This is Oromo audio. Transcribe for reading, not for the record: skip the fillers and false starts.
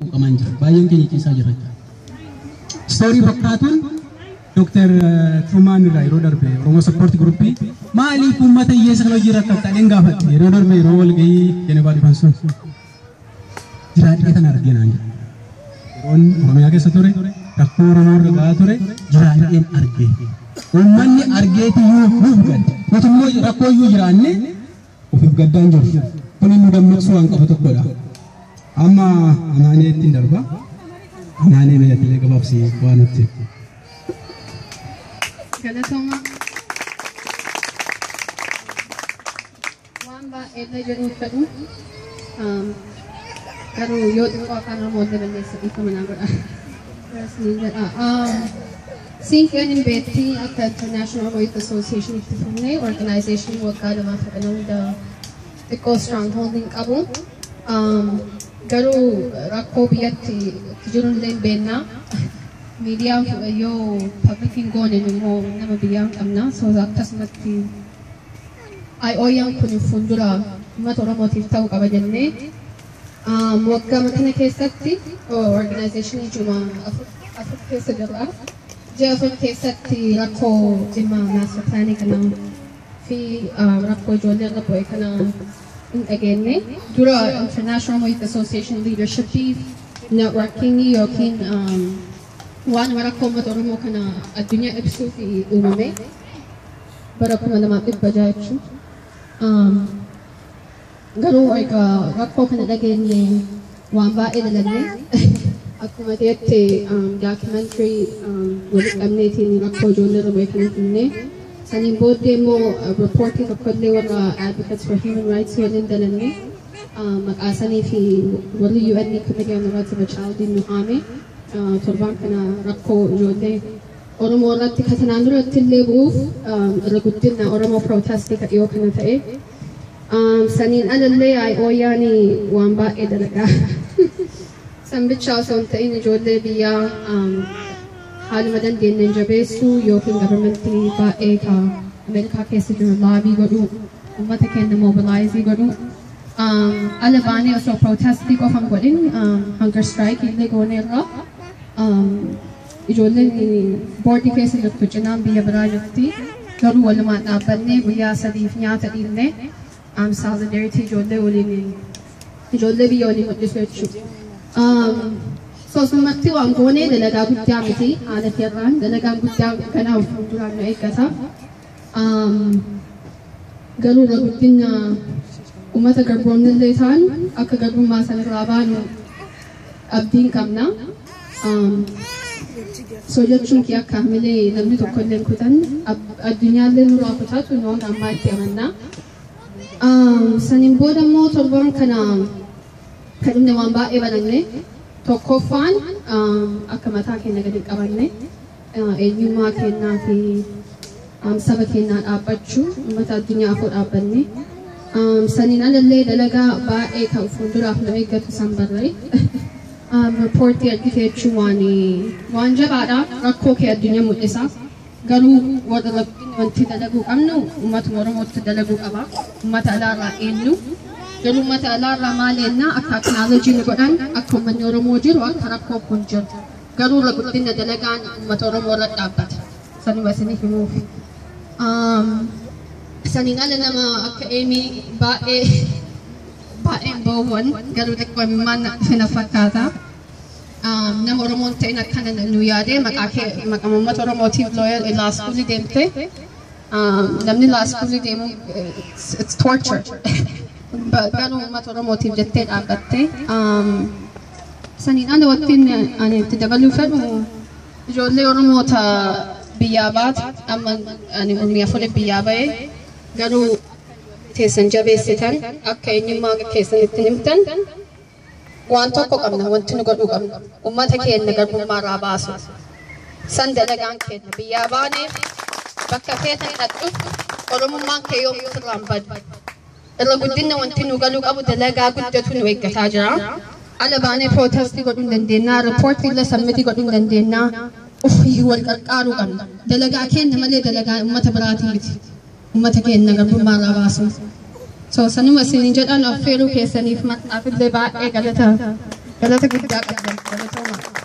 Quuqamaan jira. Baay'een keenya ciisaa jira jechuudha. Story fakkaatuun Dr. Trumaan irraa yeroo darbe Oromoo Support Group maaliif uummata hiyyeessa kana hojii rakkata jedheen gaafadhe yeroo darbe yeroo walgahii Jenevaa dhufan sun jiraadhee kana argee naan jedhe. Yeroon Oromiyaa keessa ture, rakkoo Oromoo irra gahaa ture jiraadheen argee. Uummanni argeetiyyuu nuuf gadda. Nuti immoo rakkoo iyyuu jiraanne ofiif gaddaan jiru. Kun nu dammaqsuu waan qabu tokkodha. Amma Amaanee ittiin darba. Amaanee meeshaa gabaabsi waan nutti. Galatooma. Waan baay'ee jedhuun fedhu, garuu yoo xiqqoo afaan Oromoo illee balleessa dhiifama naa godha. Niin jedha. Siinqeen hin beekti akka International Oromo Youth Association itti fufnee organization waggaa 2 kana hunda xiqqoo stronghold hin qabu. Garuu rakkoo biyyatti itti jiru illee hin beekna. Miidiyaan yoo public hin goone immoo nama biyyaa hin qabna. So akkasumatti IOYaan kun fuuldura uummata Oromootiif ta'uu qaba jennee waggaa kana keessatti organizationii juma 4 keessa jirra. Ji'a 4 keessatti rakkoo dhimma master planii kana fi rakkoo ijoollee irra bu'e kana hin dhageenye. Dura International Youth Association leadership networking yookiin waan rakkoo uummata Oromoo kana addunyaa ibsuu fi uumame bara 2600 jechuudha. Garuu egaa rakkoo kana dhageenye waan baay'ee dalanne. Akkuma ta'etti documentary walitti qabneetiin rakkoo ijoollee irra bu'e kana finne. Saniin booddee immoo reportii tokkollee warra Advocates for Human Rights waliin dalanne. Maqaa sanii fi warri UN Committee on the Rights of a Child nu haame. Torbaan kana rakkoo ijoollee Oromoo irratti katanaan duratti illee bu'uuf irra guddina Oromoo protestii ka dhiyoo kana ta'e. Saniin alallee IOYaan waan baay'ee dalagaa. Sanbichaa osoo hin ta'in ijoollee biyyaa haaluma dandeenyeen jabeessuu yookiin governmentii baay'ee ka Ameerikaa keessa jiru lobby godhuu, uummata keenya mobilize godhuu. Ala baanee osoo protestii qofa hin godhin hunger strike illee gooneerra. Ijoolleen boordii keessa jirtu cinaan biyya biraa jirti. Garuu walumaan dhaabbannee guyyaa 3f nyaata dhiibnee solidarity ijoollee waliin, ijoollee biyya waliin mul'isu jechuudha. So sumatti waan goonee dalagaa guddaa miti haala keerraan dalagaan guddaa kanaaf fuulduraan nu eeggata. Garuu irra guddina uummata garboonnillee ta'an akka garbummaa sanarraa baanu abdiin qabna. So jechuun kee akka hamilee namni tokko illee hin kutan, addunyaallee nurraa kutatu, nu hanga ammaa itti amanna. Saniin booda immoo torban kana kan dhumne waan baay'ee baranne. Tokkoffaan akka mataa keenya gadi hin qabanne, eenyummaa keenyaa fi saba keenyaa dhaabbachuu, uummata addunyaa afur dhaabbanne. Saniin alallee dalagaa baay'ee kan fuulduraaf nu eeggatu san barree. Reportii argite jechuun waan jabaadha. Rakkoo kee addunyaa mul'isa. Garuu warra wanti dalaguu qabnu uummatuma Oromootti dalaguu qaba. Uummata alaarraa eenyu. Garuu uummata alaarraa maal ennaa akka acknowledge nu godhan, akka uummanni Oromoo jiru, akka rakkoo kun jiru. Garuu irra guddina dalagaan uummata Oromoo irra dhaabbata. Sanuma isiniif himuuf. Saniin ala nama akka Eemii baay'ee baay'een boo'uun garuu xiqqoo imimmaan na fakkaata. Nama Oromoon ta'in akkana nu yaadee maqaa kee maqaa uummata Oromootiif lawyer law school deemte. Namni law school deemu it's torture. Garuu uummata Oromootiif jettee dhaabbatte. Saniin ala wanti ani itti dabaluu fedhu ijoollee Oromoota biyyaa baatu, amma ani umrii 4 biyyaa ba'e, garuu teessan jabeessitan, akka eenyummaa keessanitti himtan waan tokko qabna, wanti nu godhuu qabna uummata keenya garbummaa irraa baasu. San dalagaan keenya biyyaa baaneef bakka feetan dhaqxu Oromummaan kee yoom sirraan badu. Irra guddina wanti nu galuu qabu dalagaa guddatu nu eeggataa jira. Ala baanee protestii godhuu hin dandeenya, reportii illee submitii godhuu hin dandeenya. Ufii wal qarqaaruu qabna. Dalagaa keenya malee dalagaa uummata biraatii miti. Uummata keenya garbummaa irraa baasu. So sanuma isin jedhan affeeruu keessaniif maqaaf illee baay'ee galata Galata guddaa qabdan. Galatooma.